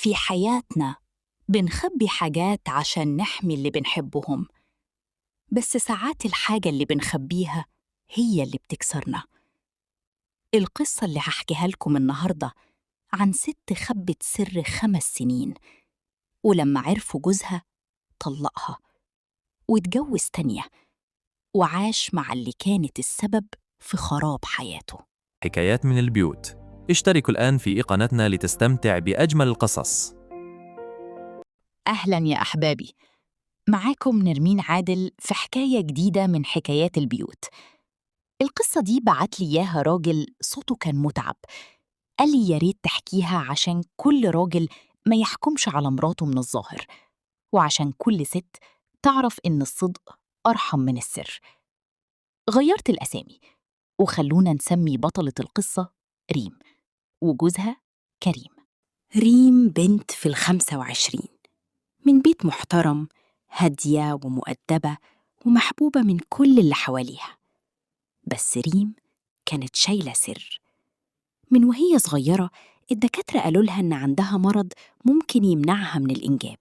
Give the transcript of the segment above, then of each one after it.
في حياتنا بنخبي حاجات عشان نحمي اللي بنحبهم، بس ساعات الحاجة اللي بنخبيها هي اللي بتكسرنا. القصة اللي هحكيها لكم النهاردة عن ست خبت سر 5 سنين، ولما عرفوا جوزها طلقها واتجوز تانية، وعاش مع اللي كانت السبب في خراب حياته. حكايات من البيوت. اشتركوا الآن في قناتنا لتستمتع بأجمل القصص. أهلاً يا أحبابي، معاكم نرمين عادل في حكاية جديدة من حكايات البيوت. القصة دي بعت لي إياها راجل صوته كان متعب، قال لي يا ريت تحكيها عشان كل راجل ما يحكمش على مراته من الظاهر، وعشان كل ست تعرف إن الصدق أرحم من السر. غيرت الأسامي وخلونا نسمي بطلة القصة ريم وجوزها كريم. ريم بنت في 25، من بيت محترم، هادية ومؤدبة ومحبوبة من كل اللي حواليها. بس ريم كانت شايلة سر. من وهي صغيرة الدكاترة قالوا لها إن عندها مرض ممكن يمنعها من الإنجاب.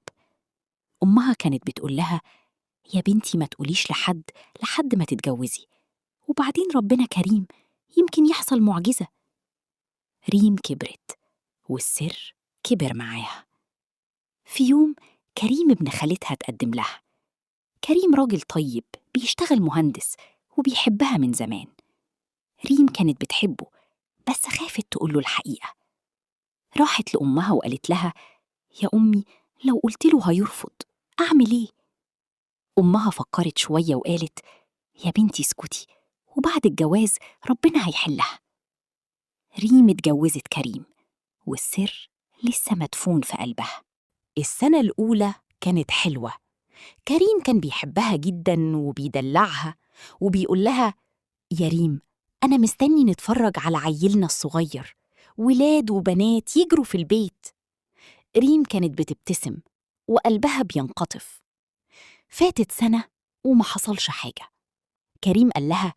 أمها كانت بتقول لها يا بنتي ما تقوليش لحد لحد ما تتجوزي، وبعدين ربنا كريم يمكن يحصل معجزة. ريم كبرت والسر كبر معاها. في يوم كريم ابن خالتها تقدم لها. كريم راجل طيب بيشتغل مهندس وبيحبها من زمان. ريم كانت بتحبه بس خافت تقوله الحقيقة. راحت لأمها وقالت لها يا أمي لو قلت له هيرفض، أعمل إيه؟ أمها فكرت شوية وقالت يا بنتي اسكتي، وبعد الجواز ربنا هيحلها. ريم اتجوزت كريم والسر لسه مدفون في قلبها. السنة الأولى كانت حلوة، كريم كان بيحبها جدا وبيدلعها وبيقول لها يا ريم أنا مستني نتفرج على عيلنا الصغير، ولاد وبنات يجروا في البيت. ريم كانت بتبتسم وقلبها بينقطف. فاتت سنة وما حصلش حاجة. كريم قال لها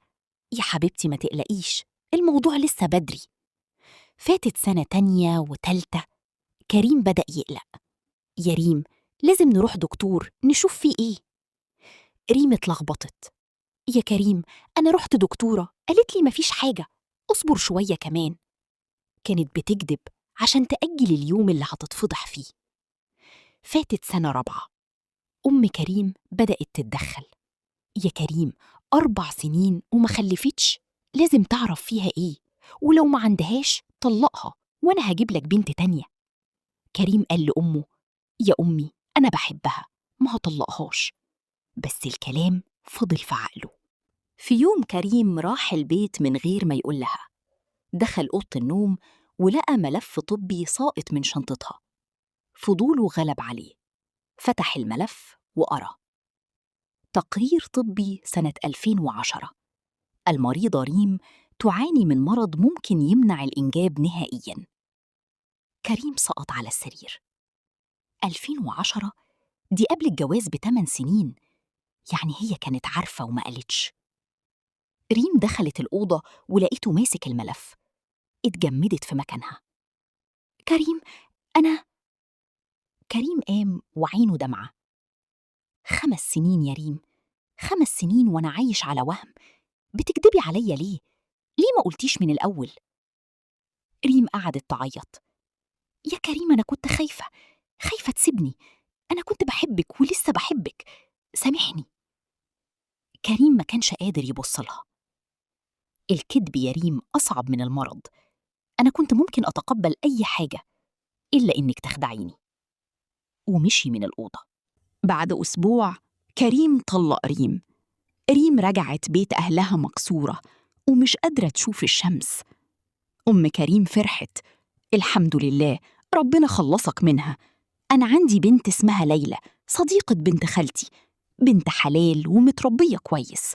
يا حبيبتي ما تقلقيش، الموضوع لسه بدري. فاتت سنة تانية وتالتة، كريم بدأ يقلق. يا ريم لازم نروح دكتور نشوف فيه إيه. ريم اتلخبطت. يا كريم أنا رحت دكتورة قالت لي مفيش حاجة، أصبر شوية كمان. كانت بتكذب عشان تأجل اليوم اللي هتتفضح فيه. فاتت سنة رابعة، أم كريم بدأت تتدخل. يا كريم 4 سنين وما خلفتش، لازم تعرف فيها إيه، ولو ما عندهاش طلقها وأنا هجيب لك بنت تانية. كريم قال لأمه يا أمي أنا بحبها ما هطلقهاش. بس الكلام فضل في عقله. في يوم كريم راح البيت من غير ما يقول لها. دخل أوضة النوم ولقى ملف طبي ساقط من شنطتها. فضوله غلب عليه، فتح الملف وقرأ. تقرير طبي سنة 2010، المريضة ريم تعاني من مرض ممكن يمنع الإنجاب نهائياً. كريم سقط على السرير. 2010 دي قبل الجواز ب8 سنين، يعني هي كانت عارفة وما قالتش. ريم دخلت الأوضة ولقيته ماسك الملف. اتجمدت في مكانها. كريم أنا. كريم قام وعينه دمعة. 5 سنين يا ريم، 5 سنين وأنا عايش على وهم. بتكدبي عليا ليه؟ ليه ما قلتيش من الأول؟ ريم قعدت تعيط. يا كريم أنا كنت خايفة، خايفة تسيبني، أنا كنت بحبك ولسه بحبك، سامحني. كريم ما كانش قادر يبصلها. الكذب يا ريم أصعب من المرض. أنا كنت ممكن أتقبل أي حاجة إلا إنك تخدعيني. ومشي من الأوضة. بعد أسبوع كريم طلق ريم. ريم رجعت بيت أهلها مكسورة ومش قادرة تشوف الشمس. أم كريم فرحت، الحمد لله ربنا خلصك منها، أنا عندي بنت اسمها ليلى، صديقة بنت خالتي، بنت حلال ومتربية كويس.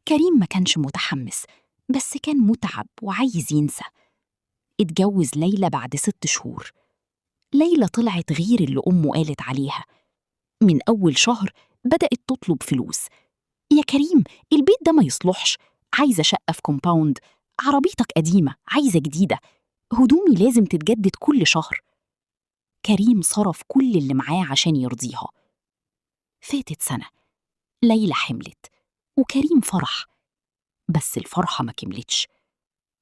كريم ما كانش متحمس بس كان متعب وعايز ينسى. اتجوز ليلى بعد 6 شهور. ليلى طلعت غير اللي أمه قالت عليها. من أول شهر بدأت تطلب فلوس. يا كريم البيت ده ما يصلحش، عايزة شقة في كومباوند، عربيتك قديمة عايزة جديدة، هدومي لازم تتجدد كل شهر. كريم صرف كل اللي معاه عشان يرضيها. فاتت سنة، ليلى حملت وكريم فرح، بس الفرحة ما كملتش.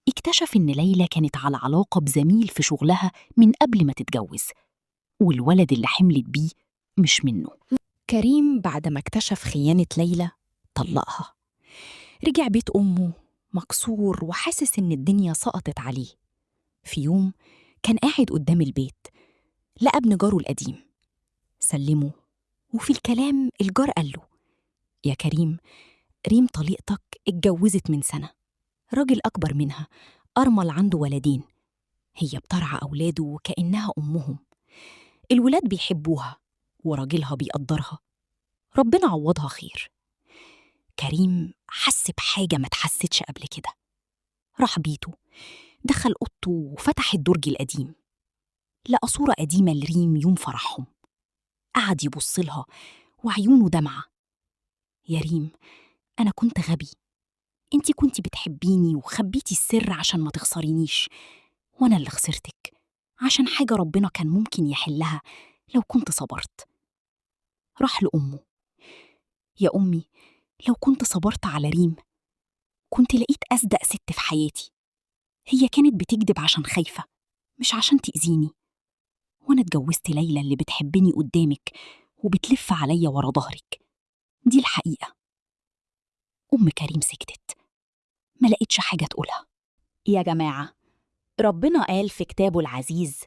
اكتشف إن ليلى كانت على علاقة بزميل في شغلها من قبل ما تتجوز، والولد اللي حملت بيه مش منه. كريم بعد ما اكتشف خيانة ليلى طلقها. رجع بيت أمه مكسور وحاسس إن الدنيا سقطت عليه. في يوم كان قاعد قدام البيت، لقى ابن جاره القديم، سلمه، وفي الكلام الجار قال له: يا كريم، ريم طليقتك اتجوزت من سنة، راجل أكبر منها، أرمل عنده ولدين، هي بترعى أولاده وكأنها أمهم، الولاد بيحبوها وراجلها بيقدرها، ربنا عوضها خير. كريم حس بحاجة ما تحستش قبل كده. راح بيته، دخل أوضته وفتح الدرج القديم، لقى صورة قديمة لريم يوم فرحهم. قعد يبص لها وعيونه دمعة. يا ريم، أنا كنت غبي، انتي كنتي بتحبيني وخبيتي السر عشان ما تخسرينيش، وأنا اللي خسرتك عشان حاجة ربنا كان ممكن يحلها لو كنت صبرت. راح لأمه: يا أمي، لو كنت صبرت على ريم كنت لقيت أصدق ست في حياتي. هي كانت بتكذب عشان خايفة، مش عشان تأذيني، وأنا اتجوزت ليلى اللي بتحبني قدامك وبتلف عليا ورا ظهرك. دي الحقيقة. أم كريم سكتت، ما لقيتش حاجة تقولها. يا جماعة، ربنا قال في كتابه العزيز: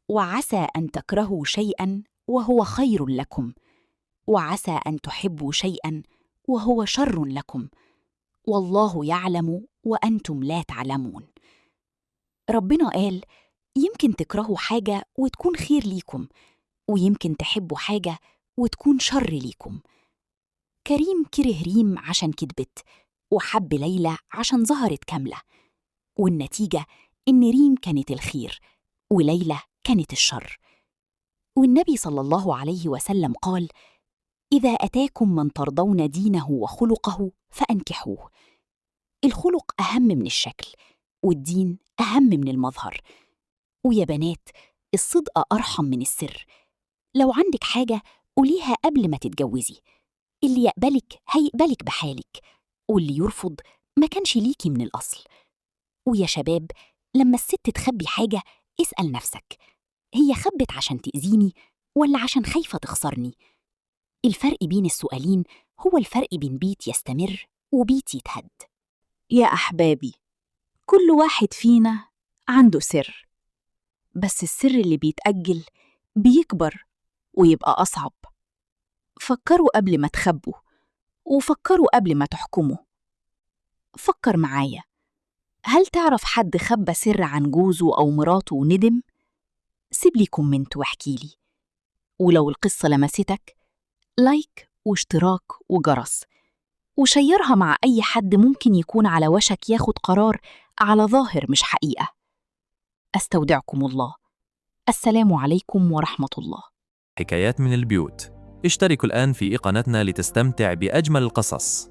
وعسى أن تكرهوا شيئا وهو خير لكم، وعسى أن تحبوا شيئا وهو شر لكم، والله يعلم وأنتم لا تعلمون. ربنا قال يمكن تكرهوا حاجة وتكون خير ليكم، ويمكن تحبوا حاجة وتكون شر ليكم. كريم كره ريم عشان كدبت، وحب ليلى عشان ظهرت كاملة، والنتيجة إن ريم كانت الخير وليلى كانت الشر. والنبي صلى الله عليه وسلم قال: إذا أتاكم من ترضون دينه وخلقه فأنكحوه. الخلق أهم من الشكل، والدين أهم من المظهر. ويا بنات، الصدق أرحم من السر. لو عندك حاجة قوليها قبل ما تتجوزي. اللي يقبلك هيقبلك بحالك، واللي يرفض ما كانش ليكي من الأصل. ويا شباب، لما الست تخبي حاجة اسأل نفسك: هي خبت عشان تأذيني ولا عشان خايفة تخسرني؟ الفرق بين السؤالين هو الفرق بين بيت يستمر وبيت يتهد. يا أحبابي، كل واحد فينا عنده سر، بس السر اللي بيتأجل بيكبر ويبقى أصعب. فكروا قبل ما تخبوا، وفكروا قبل ما تحكموا. فكر معايا، هل تعرف حد خبى سر عن جوزه أو مراته وندم؟ سيب لي comment واحكيلي. ولو القصة لمستك، like واشتراك وجرس، وشيرها مع أي حد ممكن يكون على وشك ياخد قرار على ظاهر مش حقيقة. أستودعكم الله، السلام عليكم ورحمة الله. حكايات من البيوت. اشتركوا الآن في قناتنا لتستمتع بأجمل القصص.